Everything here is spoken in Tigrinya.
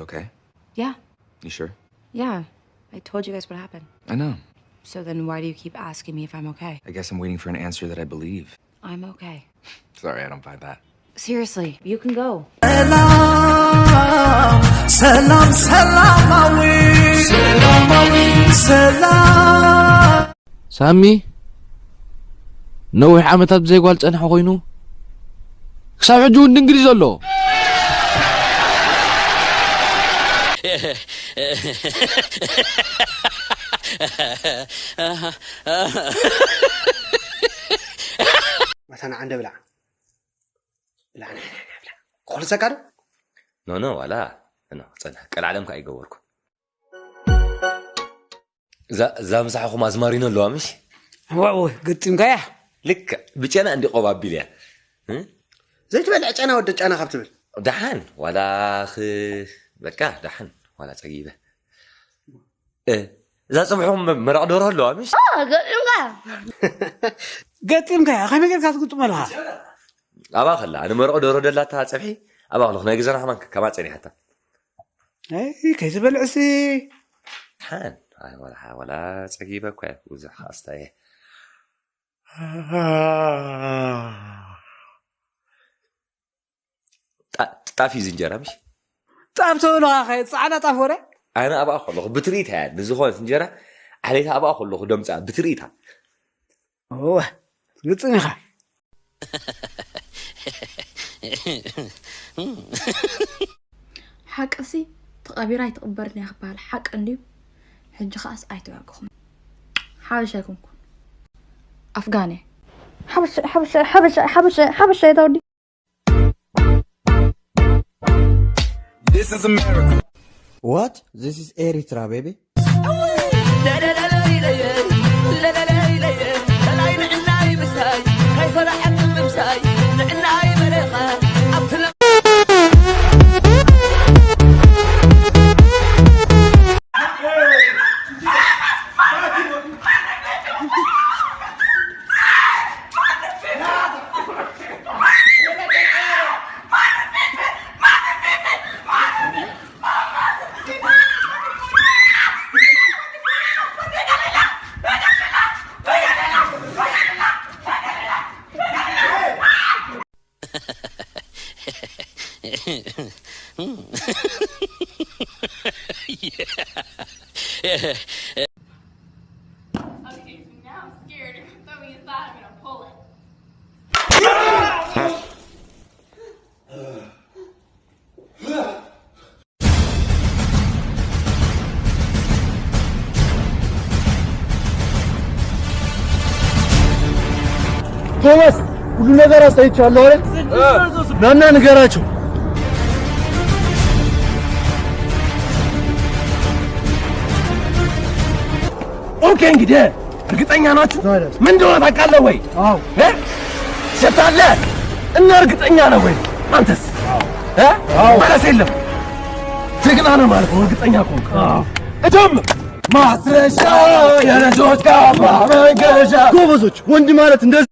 Okay. Yeah. You sure? Yeah. I told you guys what happened. I know. So then why do you keep asking me if I'm okay? I guess I'm waiting for an answer that I believe. I'm okay. Sorry, I don't buy that. Seriously, you can go. ሰላም ሰላም ሰላማዊ ሰላማዊ ሰላም ሳሚ ነዊሕ ዓመታት ብዘይ ጓል ጸንሐ ኮይኑ ክሳብ ሕጂ እውን ድንግል እዩ ዘሎ። መታና ዓንደ ብላ ብላ ብላ ብላ ኮልሰካ ዶ ኖ ኖ ዋላ ኖ ጸንሐ ቀልዓለም ከኣ ይገበርኩ። እዛ እዛ ምሳሕኹም ኣዝማሪኖ ኣለዋ ምሽ ዋው ግጥምካያ ልክዕ ብጨና እንዲ ቆብ ኣቢል እያ። ዘይትበልዕ ጨና ወደ ጨና ካብ ትብል ደሓን ዋላ ኽ በቃ ደሓን ዋላ ጸጊበ። እ፣ እዛ ጽብሕኹም መራቕ ደርሆ ኣለዋ ምሽ ገጢምካ ገጢምካያ ከመይ ጌርካ ትግጥመልካ ኣብኣ ከላ ኣነ መረቕ ደርሆ ደላታ ጸብሒ ኣብኣ ከለኹ ናይ ገዛና ከማን ከማ ጸኒሓታ ከይትበልዕሲ ሓን ዋላ ጸጊበ እኳ ብዙሕ ከኣስታየ ጣፍ እዩ ዝንጀራ ምሽ ጣፍ ተብሎ ኸ ፃዕዳ ጣፍ ወረ ኣነ ኣብኣ ከለኹ ብትርኢት እያ ንዝኾነት እንጀራ ዓሌታ ኣብኣ ከለኹ ደምፃ ብትርኢታ እወ ግጥም ኢኻ ሓቅሲ ተቐቢራ ኣይትቕበርን እያ ክበሃል ሓቂ እንድዩ። ሕጂ ከኣስ ኣይተዋግኹም ሓበሻ ኣይኮንኩን ኣፍጋን እየ። ሓበሻ ሓበሻ ሓበሻ ሓበሻ ሓበሻ እየ ታወዲ This is America. What? This is Eritrea, baby. Okay, so now I'm scared. If you throw me inside, I'm gonna pull it. ቶማስ፣ ሁሉ ነገር አሳይቻለሁ አይደል? ናና ንገራቸው። ኦኬ፣ እንግዲህ እርግጠኛ ናችሁ? ምን እንደሆነ ታውቃለህ ወይ? አዎ። ሸታለ እና እርግጠኛ ነህ ወይ? አንተስ? አዎ። መለስ የለም። ጀግና ነህ ማለት ነው እርግጠኛ ከሆንክ። እጀምር። ማስረሻ የልጆች ጋማ መንገሻ። ጎበዞች፣ ወንድ ማለት እንደዚህ